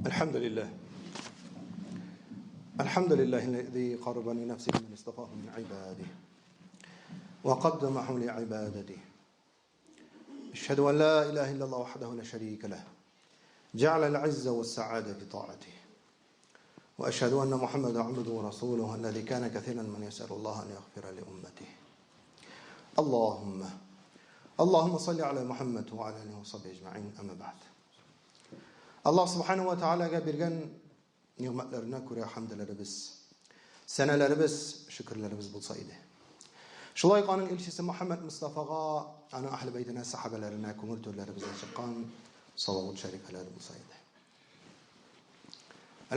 الحمد لله الحمد لله الذي قرب لنفسه من اصطفاه من عباده وقدمه لعبادته أشهد أن لا إله إلا الله وحده لا شريك له جعل العز والسعادة في طاعته وأشهد أن محمدا عبده ورسوله الذي كان كثيرا من يسأل الله أن يغفر لأمته اللهم اللهم صل على محمد وعلى آله وصحبه أجمعين أما بعد Аллаһ Субхану ва Таалагә биргән нигъмәтләренә күрә хәмдләребез, сәнәләребез, шөкерләребез булса иде. Шулай ук аның илчесе Мухаммад Мустафага, аның әһле бәйтенә, сахабәләренә күңел түрләребездән чыккан салават шәрифәләре булса иде.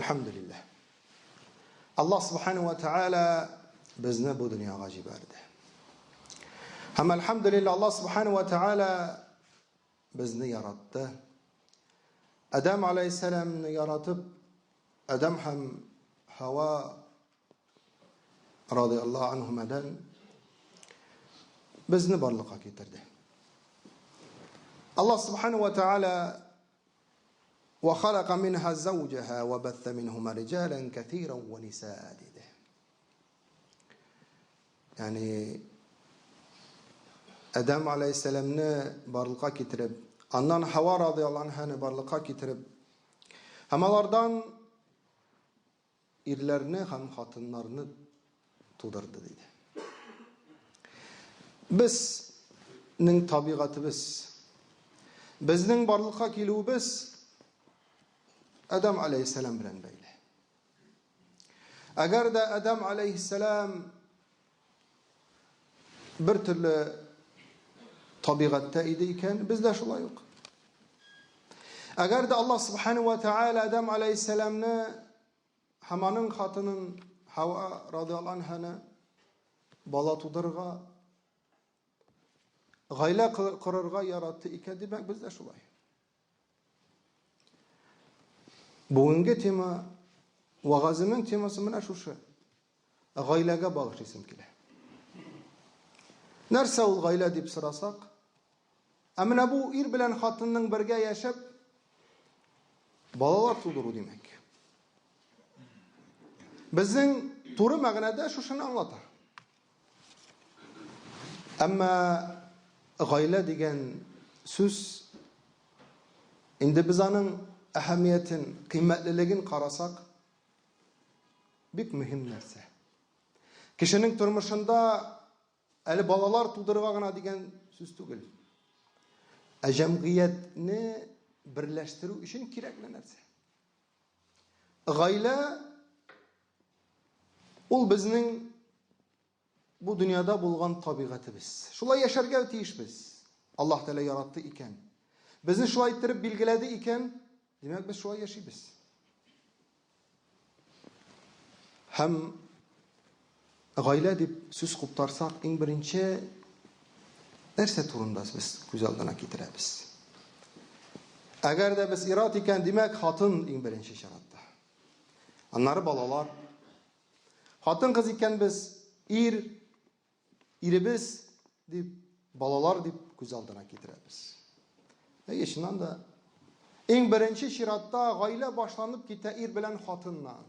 Әлхәмдүлилләһ. Аллаһ Субхану ва Тааля безне бу дөньяга җибәрде. Һәм әлхәмдүлилләһ Аллаһ Субхану ва Тааля безне яратты. Адам алейһиссәламны яратып, Адам һәм Һава радиаллаһу анһумадан безне барлыкка китерде. Аллаһ субхану ва тааля وخلق منها زوجها وبث منهما رجالا كثيرا ونساء диде. Ягъни Адам алейһиссәламны барлыкка китереп, аннан Хава радиаллаһу анһаны барлыкка китереп, һәм алардан ирләрне һәм хатыннарны тудырды диде. Безнең табигатыбыз, безнең барлыкка килүебез Адам алейһиссәлам белән бәйле. Әгәр дә Адам алейһиссәлам бер төрле табигатьтә иде икән, без дә шулай ук. Әгәр дә Аллаһ субхану ва тааля Адам алейһиссәламны һәм аның хатынын Хава радиаллаһу анһаны бала тудырырга, гаилә корырга яратты икән, димәк, без дә шулай. Бүгенге тема, вагазының темасы менә шушы. Гаиләгә багышлыйсым килә. Нәрсә ул гаилә дип сорасак, ә менә бу ир белән хатынның бергә яшәп, балалар тудыру димәк. Безнең туры мәгънәдә шушыны аңлата. Әмма гаилә дигән сүз инде без аның әһәмиятен, кыйммәтлелеген карасак, бик мөһим нәрсә. Кешенең тормышында әле балалар тудырырга гына дигән сүз түгел. Ә җәмгыятьне берләштерү өчен кирәкле нәрсә. Гаилә ул безнең бу дөньяда булган табигатебез. Шулай яшәргә тиешбез. Аллаһ Тәгалә яратты икән. Безне шулай иттереп билгеләде икән, димәк без шулай яшибез. Һәм гаилә дип сүз куптарсак, иң беренче нәрсә турында без күз алдына китерәбез? Әгәр дә без ират икән, димәк, хатын иң беренче чиратта. Аннары балалар. Хатын-кыз икән без ир, Иребез дип, балалар дип күз алдына китерәбез. Әйе, чыннан да иң беренче чиратта гаилә башланып китә ир белән хатыннан.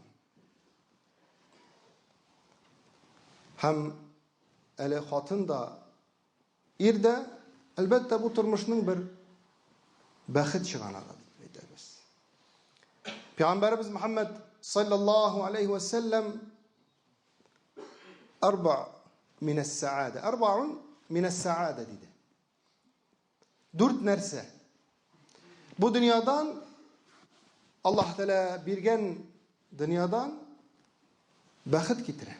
Һәм әле хатын да, ир дә, әлбәттә, бу тормышның бер бәхет чыганагы дип әйтәбез. Пәйгамбәребез Мөхәммәд саллаллаһу алейхи ва саллям Арба минәс сәада. Арбаун минәс сәада диде. Дүрт нәрсә. Бу дөньядан Аллаһ Тәгалә биргән дөньядан бәхет китерә.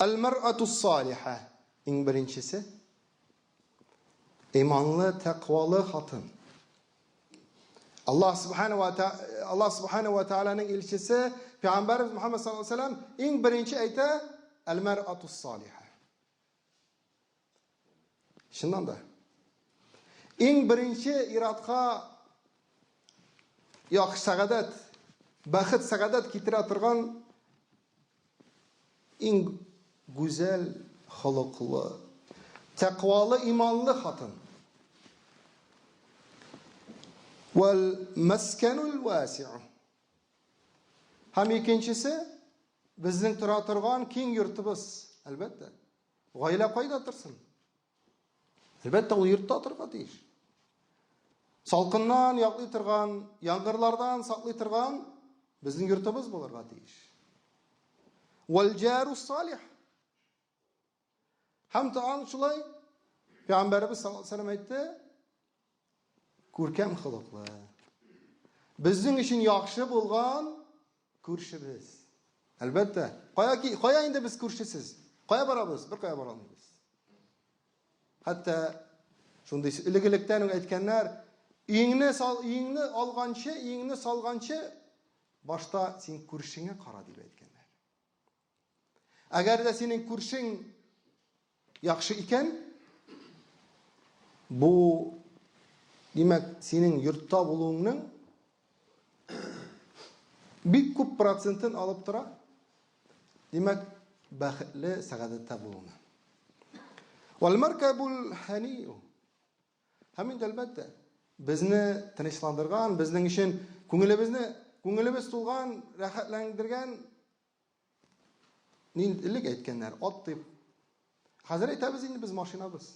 Әл-мар'ату салиха иң беренчесе Иманлы, тәкъвалы хатын. Аллаһ субхана ва Аллаһ субхана ва тааляның илчесе Пәйгамбәрбез Мухаммад саллаллаһу алейһи ва сәлләм иң беренче әйтә әл-мар'ату салиха. Чыннан да. Иң беренче иратка яхшы сәгадәт, бәхет, сәгадәт китерә торган Иң гүзәл холыклы, тәкъвалы, иманлы хатын. Вәл мәскәнул васи'у. Һәм икенчесе, безнең тора торган киң йортыбыз, әлбәттә. Гаилә кайда торсын? Әлбәттә, ул йортта торырга тиеш. Салкыннан яклый торган, яңгырлардан саклый торган безнең йортыбыз булырга тиеш. Вәл җару салих. Һәм тагын шулай Пәйгамбәребез саллаллаһу алейһи вәсәлләм әйтте, күркәм холыклы, безнең өчен яхшы булган күршебез. Әлбәттә, кая ки, кая инде без күршесез? Кая барабыз? Бер кая бара алмыйбыз. Хәтта шундый элек-электән үк әйткәннәр, өеңне сал, өеңне алганчы, өеңне салганчы, башта син күршеңә кара дип әйткәннәр. Әгәр дә синең күршең яхшы икән, бу димәк, синең йортта булуыңның бик күп процентын алып тора. Димәк, бәхетле, сәгадәттә булуны. Вал маркабул ханию. Һәм инде әлбәттә, безне тынычландырган, безнең өчен күңелебезне, күңелебез тулган, рәхәтләндергән нинди элек әйткәннәр, ат дип. Хәзер әйтәбез инде без машинабыз.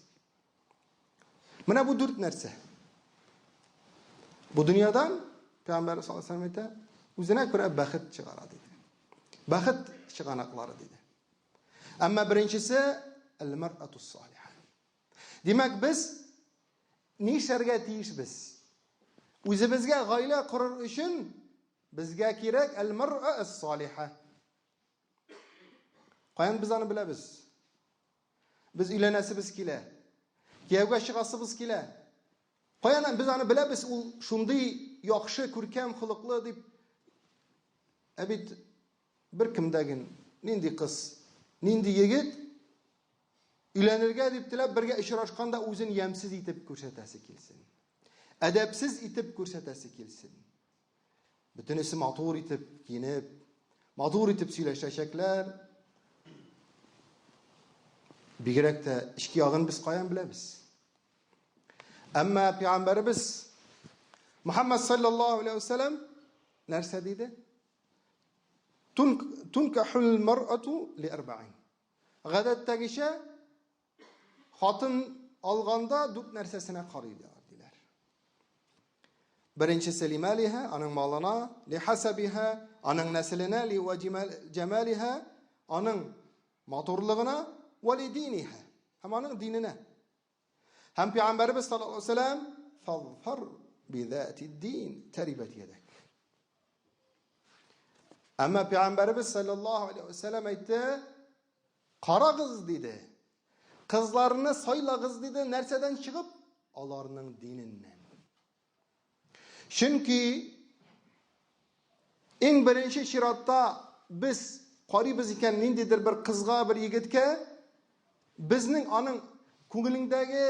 Менә бу дүрт нәрсә. Бу дөньядан Пәйгамбәр саллаллаһу алейһи вәсәлләм әйтә, үзенә күрә бәхет чыгара диде. Бәхет чыганаклары диде. Әмма беренчесе әл-мар'ату салиха. Димәк, без нишләргә тиешбез? Үзебезгә гаилә корыр өчен безгә кирәк әл-мар'a ас-салиха. Каян без аны беләбез? Без өйләнәсебез килә. Кияүгә чыгасыбыз килә. Каян без аны беләбез, ул шундый яхшы, күркәм холыклы дип. Ә бит бер кемдәген нинди кыз, нинди егет Өйләнергә дип теләп бергә очрашканда үзен ямьсез итеп күрсәтәсе килсен. Әдәпсез итеп күрсәтәсе килсен. Бөтенесе матур итеп киенеп, матур итеп сөйләшәчәкләр. Бигрәк тә эчке ягын без каян беләбез? Әмма пәйгамбәребез Мухаммад саллаллаһу алейһи вәсәләм нәрсә диде? Тункахул мар'ату ли арбаин. Гадәттәгечә, хатын алганда дүрт нәрсәсенә карыйлар, диләр. Беренчесе лималиһа, аның малына, лихасабиһа, аның нәселенә, ли ва җамалиһа, аның матурлыгына, ва ли диниһа, һәм аның диненә. Һәм Пәйгамбәребез саллаллаһу алейһи ва сәлләм фазфар бидати дин тарибат ядак. Әмма Пәйгамбәребез саллаллаһу алейһи ва сәлләм әйтте, карагыз диде. Кызларны сайлагыз диде, нәрсәдән чыгып? Аларның диненнән. Чөнки иң беренче чиратта без карыйбыз икән ниндидер бер кызга, бер егеткә, безнең аның күңелендәге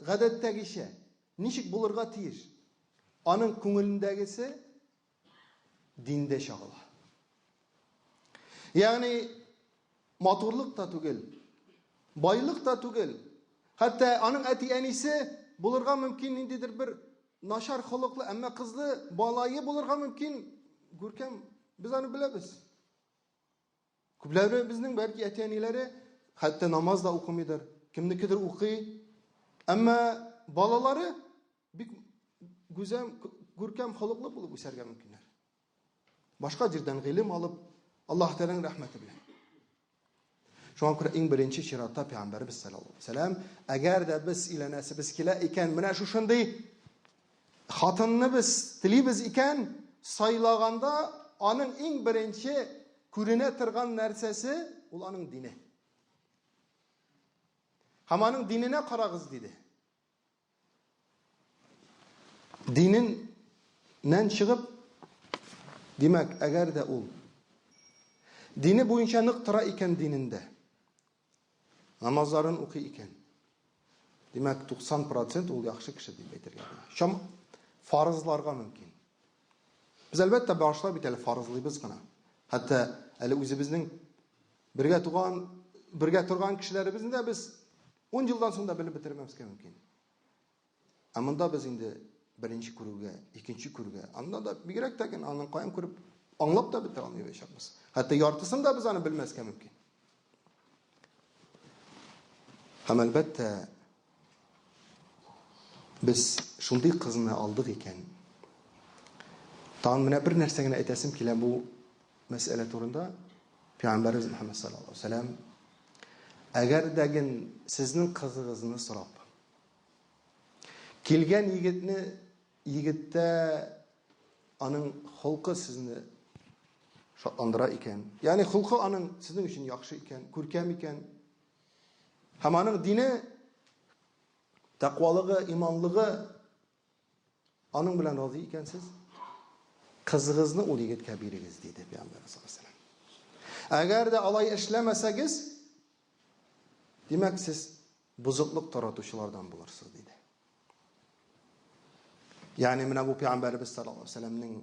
гадәттәгечә ничек булырга тиеш? Аның күңелендәгесе диндә чагыла. Ягъни матурлык та түгел, байлык та түгел. Хәтта аның әти-әнисе булырга мөмкин ниндидер бер начар холыклы, әмма кызлы балае булырга мөмкин. Күркәм, без аны беләбез. Күпләре безнең бәлки әти-әниләре хәтта намаз да укымыйдыр, кемнекедер укый. Әмма балалары бик гүзәл, күркәм холыклы булып үсәргә мөмкиннәр. Башка җирдән гыйлем алып, Аллаһ Тәгаләнең рәхмәте белән. Шуңа күрә иң беренче чиратта Пәйгамбәребез саллаллаһу алейһи вәсәлләм, әгәр дә без өйләнәсебез килә икән, менә шушындый хатынны без телибез икән, сайлаганда аның иң беренче күренә торган нәрсәсе ул аның дине. Һәм аның диненә карагыз диде. Диненнән чыгып, димәк, әгәр дә ул дине буенча нык тора икән динендә, намазларын укый икән, димәк, 90% ул яхшы кеше дип әйтергә була. Чам фарызларга мөмкин. Без әлбәттә башлап бит әле фарызлыйбыз гына. Хәтта әле үзебезнең бергә туган, бергә торган кешеләребезне дә без 10 елдан соң да белеп бетермәскә мөмкин. Ә монда без инде Беренче күрүгә, икенче күрүгә. Анда да бигрәк тә генә аның каян күреп аңлап та бетерә алмыячакбыз. Хәтта яртысын да без аны белмәскә мөмкин. Һәм әлбәттә, без шундый кызны алдык икән. Тагын менә бер нәрсә генә әйтәсем килә бу мәсьәлә турында. Пәйгамбәребез Мөхәммәд саллаллаһу алейһи ва сәлләм, әгәр дә ген сезнең кызыгызны сорап, килгән егетне егеттә аның холкы сезне шатландыра икән, ягъни холкы аның сезнең өчен яхшы икән, күркәм икән, һәм аның дине, тәкъвалыгы, иманлыгы аның белән разый икәнсез, кызыгызны ул егеткә бирегез, диде Пәйгамбәр саллаллаһу алейһи вәсәлләм. Әгәр дә алай эшләмәсәгез, димәк, сез бозыклык таратучылардан булырсыз, диде. Ягъни менә бу Пәйгамбәребез саллаллаһу алейһи вәсәлләмнең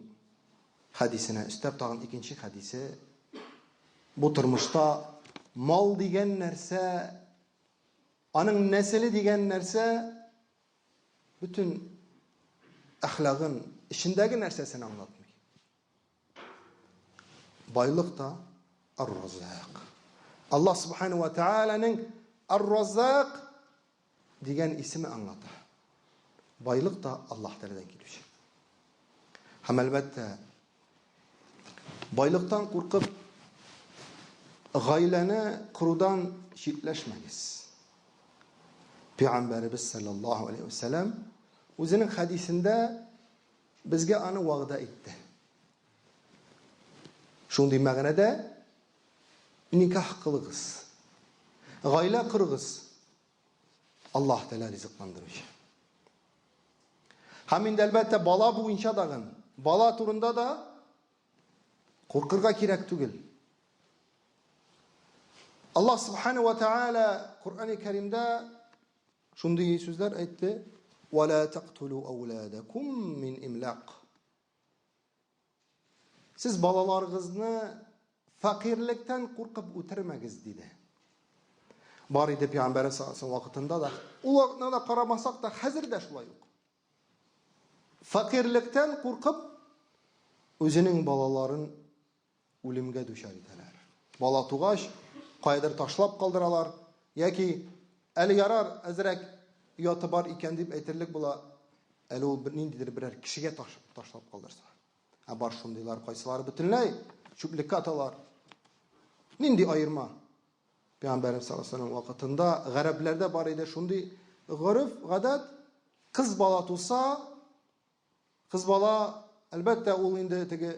хәдисенә өстәп тагын икенче хәдисе бу тормышта мал дигән нәрсә, аның нәселе дигән нәрсә бөтен әхлагын, эчендәге нәрсәсен аңлатмый. Байлык та Ар-Раззак. Аллаһ Субхану ва Тааляның Ар-Раззак дигән исеме аңлата. Байлык та Аллаһ Тәгаләдән килүче. Һәм әлбәттә, байлыктан куркып, гаиләне корудан читләшмәгез. Пәйгамбәребез саллаллаһу алейһи ва сәлләм үзенең хәдисендә Безгә аны вәгъдә итте. Шундый мәгънәдә никах кылыгыз. Гаилә корыгыз. Аллаһ Тәгалә ризыкландыручы. Һәм инде әлбәттә бала буенча дагын, бала турында да куркырга кирәк түгел. Аллаһ Субхану ва Тааля Коръәни Кәримдә Шундый сүзләр әйтте, Ва ла тактулу ауладакум мин имлак. Сез балаларыгызны фәкыйрьлектән куркып үтермәгез, диде. Бар иде пәйгамбәр саллаллаһу вакытында да, ул вакытына да карамасак та, хәзер дә шулай ук. Фәкыйрьлектән куркып үзенең балаларын үлемгә дучар итәләр. Бала тугач, каядыр ташлап калдыралар, яки әле ярар, әзрәк ояты бар икән дип әйтерлек була, әле ул ниндидер берәр кешегә ташлап калдырса. Ә бар шундыйлар, кайсылары бөтенләй чүплеккә аталар. Нинди аерма? Пәйгамбәребез саллаллаһу алейһи вакытында гарәпләрдә бар иде шундый гореф, гадәт, кыз бала туса, Кыз бала, әлбәттә, ул инде теге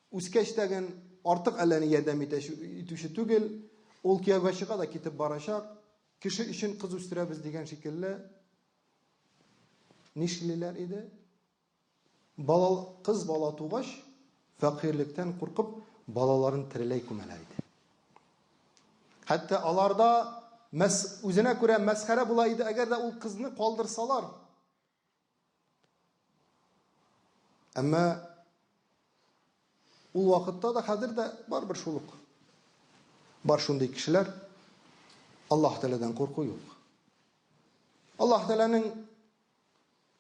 үскәч тәген артык әллә ни ярдәм итүче түгел. Ул кияүгә чыга да китеп барачак. Кеше өчен кыз үстерәбез дигән шикелле нишлиләр иде? Бала, кыз бала тугач, фәкыйрьлектән куркып, балаларын тереләй күмәләр иде. Хәтта аларда мәс, үзенә күрә мәсхәрә була иде, әгәр дә ул кызны калдырсалар, Әмма ул вакытта да, хәзер дә барыбер шул ук. Бар шундый кешеләр, Аллаһ Тәгаләдән курку юк. Аллаһ Тәгаләнең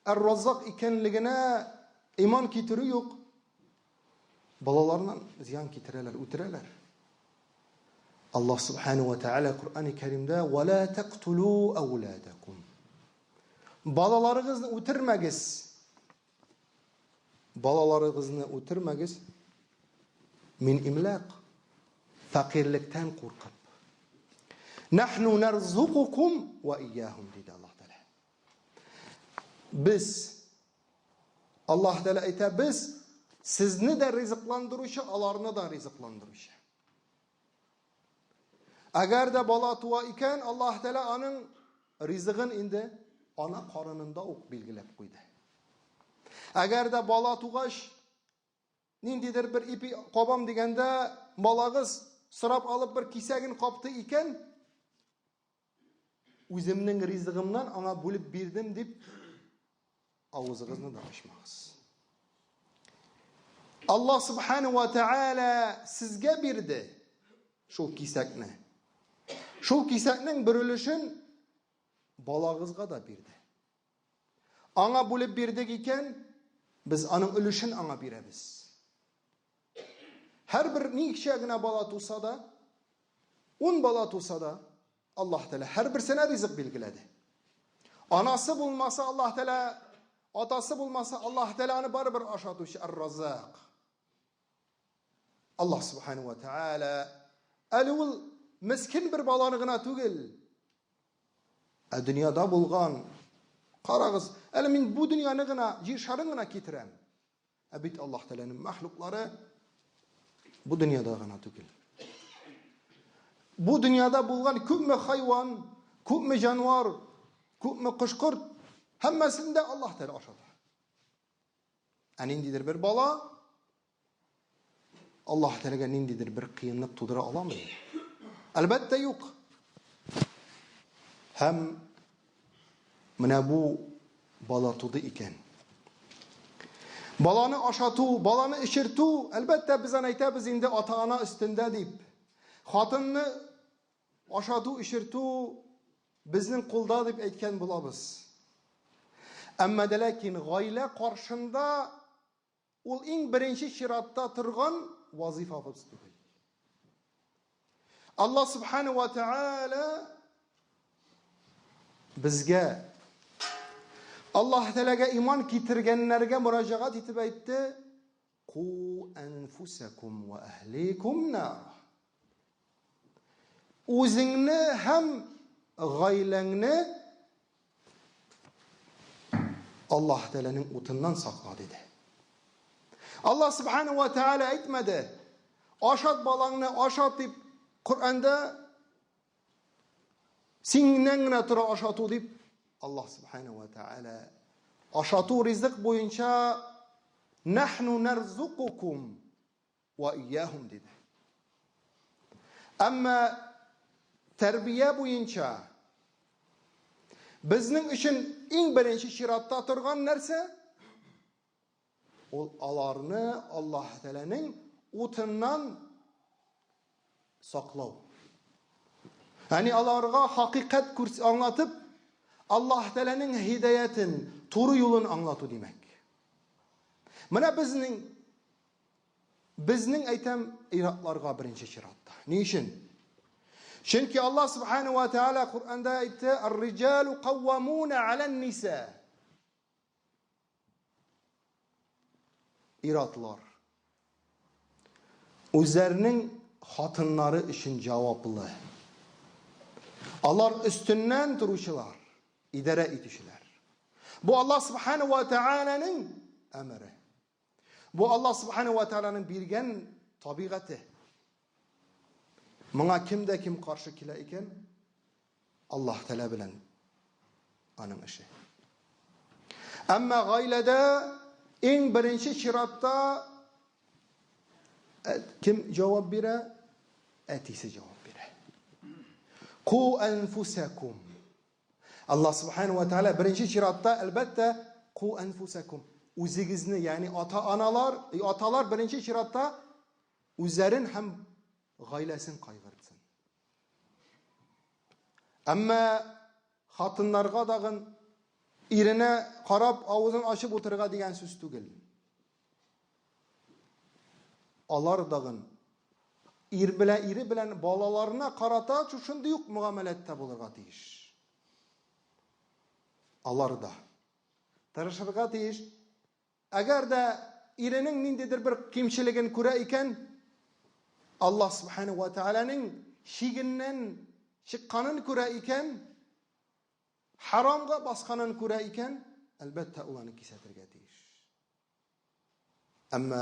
Әр-Раззак икәнлегенә иман китерү юк. Балаларына зыян китерәләр, үтерәләр. Аллаһ Субхану ва Тааля Коръәни Кәримдә: "Ва ла тактулу ауладакум". Балаларыгызны үтермәгез. Балаларыгызны үтермәгез. Мин имлак. Фәкыйрьлектән куркып. Нахну нарзукукум ва ияхум диде Аллаһ Тәгалә. Без Аллаһ Тәгалә әйтә, без сезне дә ризыкландыручы, аларны да ризыкландыручы. Әгәр дә бала туа икән, Аллаһ Тәгалә аның ризыгын инде ана карынында ук билгеләп куйды. Әгәр дә бала тугач, ниндидер бер ипи кабам дигәндә, балагыз сорап алып бер кисәген капты икән, Үземнең ризыгымнан аңа бүлеп бирдем дип авызыгызны да ачмагыз. Аллаһ субхану ва тааля сезгә бирде шул кисәкне. Шул кисәкнең бер өлешен балагызга да бирде. Аңа бүлеп бирдек икән, без аның өлешен аңа бирәбез. Һәрбер ничә генә бала туса да, ун бала туса да, Аллаһ Тәгалә һәрберсенә ризык билгеләде. Анасы булмаса, Аллаһ Тәгалә, атасы булмаса, Аллаһ Тәгалә аны барыбер ашатучы Ар-Раззак. Аллаһ Субхану ва Тәгалә әле ул мискин бер баланы гына түгел, ә дөньяда булган, карагыз, әле мин бу дөньяны гына, җир шарын гына китерәм. Ә бит Аллаһ Тәгаләнең мәхлуклары бу дөньяда гына түгел. Бу дөньяда булган күпме хайван, күпме җанвар, күпме кош-корт, һәммәсен дә Аллаһ Тәгалә ашата. Ә ниндидер бер бала Аллаһ Тәгаләгә ниндидер бер кыенлык тудыра аламы? Әлбәттә, юк. Һәм менә бу бала туды икән. Баланы ашату, баланы эчертү, әлбәттә, без аны әйтәбез инде ата-ана өстендә дип. Хатынны ашату, эчертү безнең кулда дип әйткән булабыз. Әмма дә ләкин гаилә каршында Ул иң беренче чиратта торган вазифабыз түгел. Аллаһ субхану ва тааля безгә Аллаһ Тәгаләгә иман китергәннәргә мөрәҗәгать итеп әйтте: "Ку анфусакум ва әһликум нар." Үзеңне һәм гаиләңне Аллаһ Тәгаләнең утыннан сакла, диде. Аллаһ Субхану ва Тәгалә әйтмәде. Ашат балаңны, ашат дип Коръәндә синнән генә тора ашату дип Аллаһ Субхану ва Тәгалә ашату ризык буенча нахну нарзукукум Вә ияһум диде. Әмма тәрбия буенча безнең өчен иң беренче чиратта торган нәрсә ул аларны Аллаһ Тәгаләнең утыннан саклау. Ягъни аларга хакыйкать күрс аңлатып, Аллаһ Тәгаләнең һидаятен, туры юлын аңлату димәк. Менә безнең Безнең әйтәм иратларга беренче чиратта. Ни өчен? Чөнки Аллаһ субхану ва тааля Коръәндә әйтте: "Ар-риҗалу каввамуна алан-ниса". Иратлар үзләренең хатыннары өчен җаваплы. Алар өстеннән торучылар, идарә итүчеләр. Бу Аллаһ субхану ва тааляның әмере. Бу Аллаһ Субхану ва Тааляның биргән табигате. Моңа кем дә кем каршы килә икән, Аллаһ Тәгалә белән аның эше. Әмма гаиләдә иң беренче чиратта кем җавап бирә? Әтисе җавап бирә. Ку анфусакум. Аллаһ Субхану ва Тааля беренче чиратта, әлбәттә, ку анфусакум, үзегезне, ягъни ата-аналар, аталар беренче чиратта үзләрен һәм гаиләсен кайгыртсын. Әмма хатыннарга дагын иренә карап авызын ачып утырырга дигән сүз түгел. Алар дагын ир белән ире белән балаларына карата шушындый ук мөгамәләттә булырга тиеш. Алар да тырышырга тиеш. Әгәр дә иренең ниндидер бер кимчелеген күрә икән, Аллаһ субхану ва тааляның чигеннән чыкканын күрә икән, харамга басканын күрә икән, әлбәттә, ул аны кисәтергә тиеш. Әмма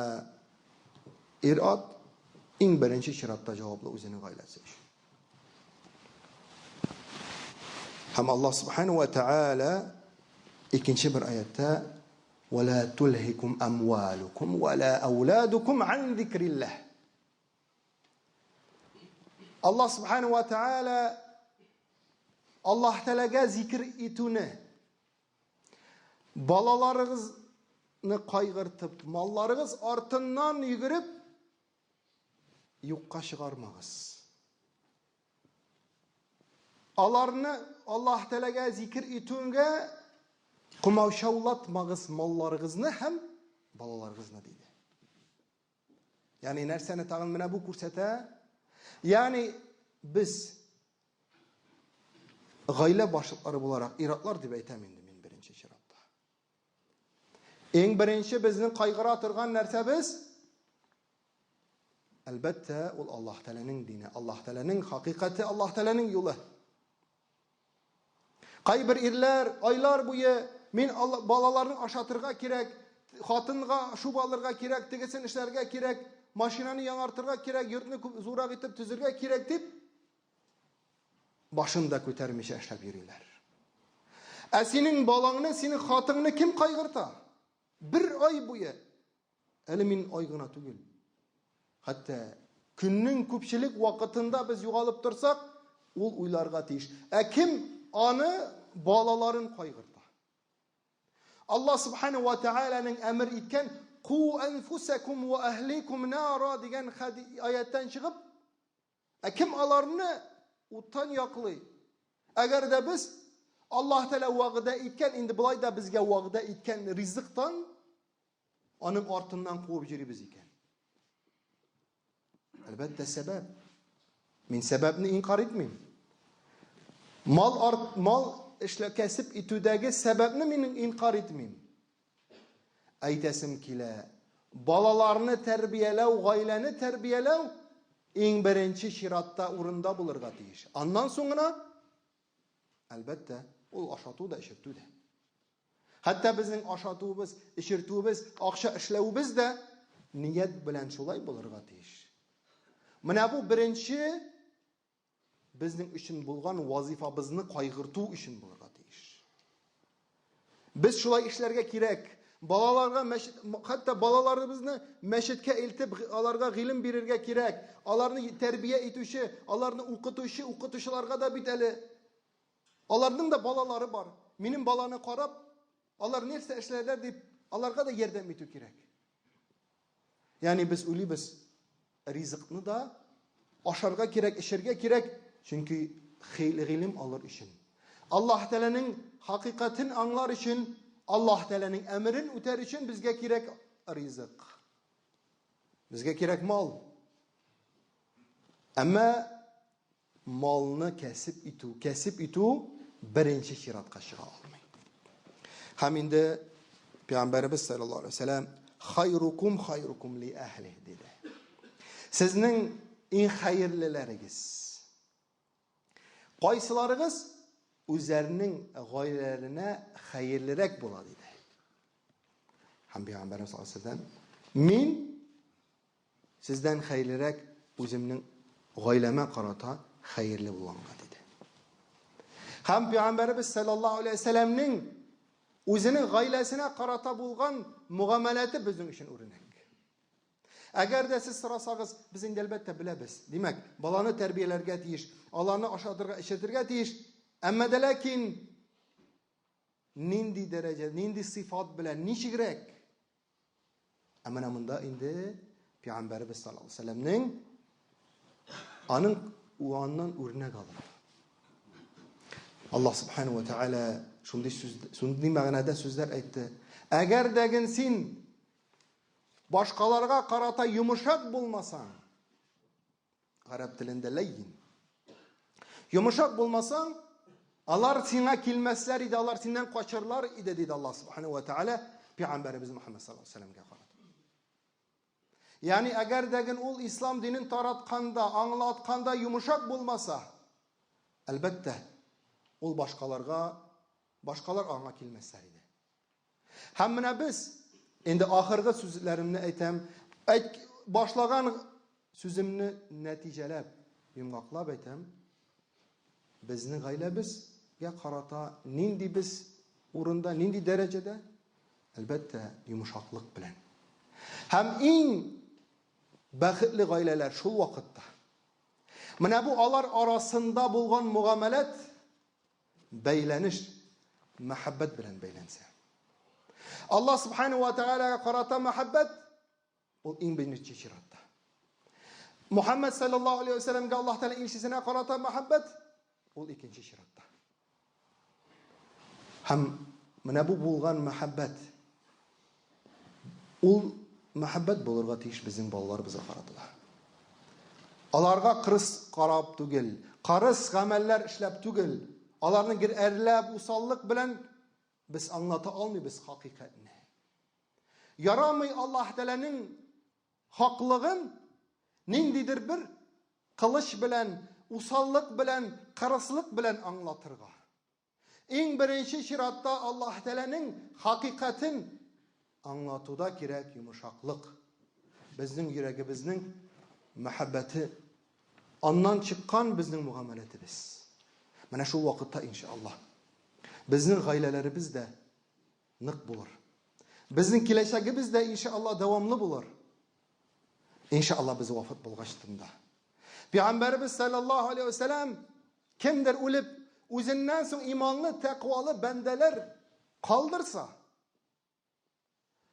ир-ат иң беренче чиратта җаваплы үзенең гаиләсе өчен. Һәм Аллаһ субхану ва тааля икенче бер аятта «Ва ла тулһикум амвалукум ва ла ауладукум ан зикриллаһ». Аллаһ субхану ва тааля Аллаһ Тәгаләгә зикр итүне Балаларыгызны кайгыртып, малларыгыз артыннан йөгереп, юкка чыгармагыз. Аларны Аллаһ Тәгаләгә зикер итүгә Комаучаулатмагыз малларыгызны һәм балаларыгызны, диде. Ягъни нәрсәне тагын менә бу күрсәтә? Ягъни без гаилә башлыклары буларак, иратлар дип әйтәм инде мин беренче чиратта. Иң беренче безнең кайгыра торган нәрсәбез әлбәттә, ул Аллаһ Тәгаләнең дине, Аллаһ Тәгаләнең хакыйкате, Аллаһ Тәгаләнең юлы. Кайбер ирләр айлар буе мин балаларны ашатырга кирәк, хатынга шуба алырга кирәк, тегесен эшләргә кирәк, машинаны яңартырга кирәк, йортны күп зуррак итеп төзергә кирәк дип башын да күтәрмичә эшләп йөриләр. Ә синең балаңны, синең хатыңны кем кайгырта? Бер ай буе. Әле мин ай гына түгел. Хәтта көннең күпчелек вакытында без югалып торсак, ул уйларга тиеш. Ә кем аны балаларын кайгырта? Аллаһ субхана ва тааляның әмер иткән ку анфусакум ва әһликум нара дигән аяттан чыгып, Ә кем аларны уттан яклый? Әгәр дә без Аллаһ Тәгалә вәгъдә иткән, инде болай да безгә вәгъдә иткән ризыктан аның артыннан куып йөрибез икән. Әлбәттә, сәбәп. Мин сәбәпне инкар итмим. Мал арт, мал эшлә кәсеп итүдәге сәбәпне мин инкар итмим. Әйтәсем килә, балаларны тәрбияләү, гаиләне тәрбияләү иң беренче чиратта урында булырга тиеш. Аннан соң гына, әлбәттә, ул ашату да, эчертү дә. Хәтта безнең ашатуыбыз, эчертүебез, акча эшләвебез дә ният белән шулай булырга тиеш. Менә бу беренче безнең өчен булган вазифабызны кайгырту өчен булырга тиеш. Без шулай эшләргә кирәк. Балаларга мәчет, хәтта балаларыбызны мәчеткә илтеп, аларга гыйлем бирергә кирәк. Аларны тәрбия итүче, аларны укытучы, укытучыларга да бит әле. Аларның да балалары бар. Минем баланы карап, алар нәрсә эшләрләр дип, аларга да ярдәм итү кирәк. Ягъни без уйлыйбыз, ризыкны да ашарга кирәк, эчәргә кирәк, чөнки гыйлем алыр өчен. Аллаһ Тәгаләнең хакыйкатен аңлар өчен, Аллаһ Тәгаләнең әмерен үтәр өчен безгә кирәк ризык. Безгә кирәк мал. Әмма Малны кәсеп итү, кәсеп итү беренче чиратка чыга алмый. Һәм инде Пәйгамбәребез саллаллаһу алейһи вәсәләм хайрукум хайрукум ли әһли диде. Сезнең иң хәерлеләрегез. Кайсыларыгыз үзләренең гаиләләренә хәерлерәк була диде. Һәм Пәйгамбәребез саллаллаһу алейһи вәсәләм мин Сездән хәерлерәк үземнең гаиләмә карата хәерле булганга, диде. Һәм Пәйгамбәребез саллаллаһу алейһи вәсәләмнең үзенең гаиләсенә карата булган мөгамәләте безнең өчен үрнәк. Әгәр дә сез сорасагыз, без инде әлбәттә беләбез. Димәк, баланы тәрбияләргә тиеш, аларны ашатырга, эчертергә тиеш. Әмма дә ләкин нинди дәрәҗә, нинди сыйфат белән, ничегрәк? Ә менә монда инде Пәйгамбәребез саллаллаһу алейһи вәсәлләмнең аның аннан үрнәк алып. Аллаһ субхану ва тааля шундый сүз, шундый мәгънәдә сүзләр әйтте. Әгәр дә ген син башкаларга карата йомшак булмасаң, Гарәп телендә ләйин. Йомшак булмасаң, алар сиңа килмәсләр иде, алар синнән качырлар иде, диде Аллаһ субхану ва тааля пәйгамбәребез Мухаммад саллаллаһу алейһи вәсәлләмгә карата. Ягъни әгәр дә ген ул ислам динен таратканда, аңлатканда йомшак булмаса, әлбәттә, ул башкаларга, башкалар аңа килмәсләр иде. Һәм менә без инде ахыргы сүзләремне әйтәм, әйт, башлаган сүземне нәтиҗәләп, йомгаклап әйтәм. Безнең гаиләбезгә карата нинди без урында, нинди дәрәҗәдә? Әлбәттә, йомшаклык белән. Һәм иң бәхетле гаиләләр шул вакытта. Менә бу алар арасында булган мөгамәләт Бәйләнеш мәхәббәт белән бәйләнсә. Аллаһ субхану ва тааляга карата мәхәббәт ул иң беренче чиратта. Мухаммад саллаллаһу алейхи ва сәлләмгә Аллаһ Тәгалә илчесенә карата мәхәббәт ул икенче чиратта. Һәм Менә бу булган мәхәббәт. Ул мәхәббәт булырга тиеш безнең балаларыбызга каратыла. Аларга кырыс карап түгел, кырыс гамәлләр эшләп түгел, аларны гел әрләп, усаллык белән без аңлата алмыйбыз хакыйкатьне. Ярамый Аллаһ Тәгаләнең хаклыгын ниндидер бер кылыч белән, усаллык белән, кырыслык белән аңлатырга. Иң беренче чиратта Аллаһ Тәгаләнең хакыйкатен аңлатуда кирәк йомшаклык. Безнең йөрәгебезнең мәхәббәте, аннан чыккан безнең мөгамәләтебез. Менә шул вакытта иншаллаһ безнең гаиләләребез дә нык булыр. Безнең киләчәгебез дә иншаллаһ дәвамлы булыр. Иншаллаһ без вафат булгачтын да. Пәйгамбәребез саллаллаһу алейһи ва сәлләм кемдер үлеп, үзеннән соң иманлы, тәкъвалы бәндәләр калдырса,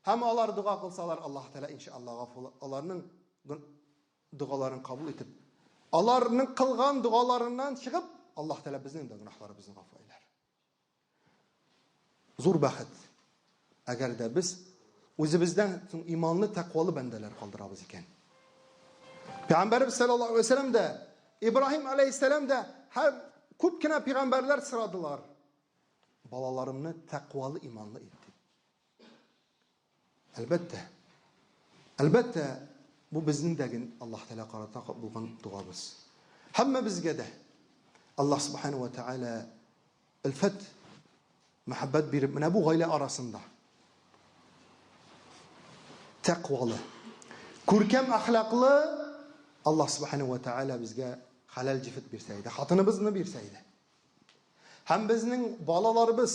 һәм алар дога кылсалар, Аллаһ Тәгалә иншаллаһ гафу аларның догаларын кабул итеп, аларның кылган догаларыннан чыгып, Аллаһ Тәгалә безнең дә гөнаһларыбызны гафу әйләр. Зур бәхет. Әгәр дә без үзебездән соң иманлы, тәкъвалы бәндәләр калдырабыз икән. Пәйгамбәребез саллаллаһу алейһи вәсәлләм дә, Ибраһим алейһиссәлам дә һәм күп кенә пәйгамбәрләр сорадылар. Балаларымны тәкъвалы, иманлы ит дип. Әлбәттә. Әлбәттә, бу безнең дә Аллаһ Тәгалә карата булган дугабыз. Һәммәбезгә дә Аллаһ Субхану ва Тәгалә өлфәт, мәхәббәт биреп, менә бу гаилә арасында тәкъвалы, күркәм әхлаклы Аллаһ Субхану ва Тәгалә безгә хәләл җефет бирсә иде, хатыныбызны бирсә иде. Һәм безнең балаларыбыз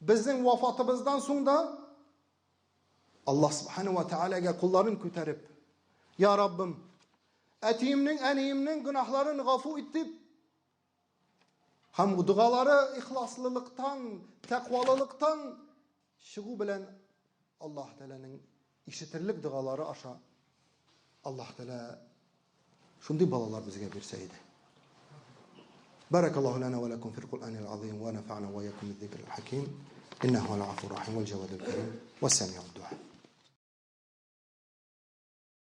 безнең вафатыбыздан соң да Аллаһ Субхану ва Тәгаләгә кулларын күтәреп, Я Раббым, әтиемнең, әниемнең гөнаһларын гафу ит дип, һәм догалары ихласлылыктан, тәкъвалылыктан чыгу белән Аллаһ Тәгаләнең ишетерлек догалары аша Аллаһ Тәгалә шундый балалар безгә бирсә иде. بارك الله لنا ولكم في القرآن العظيم ونفعنا وإياكم بالذكر الحكيم إنه هو العفو الرحيم والجواد الكريم والسميع الدعاء.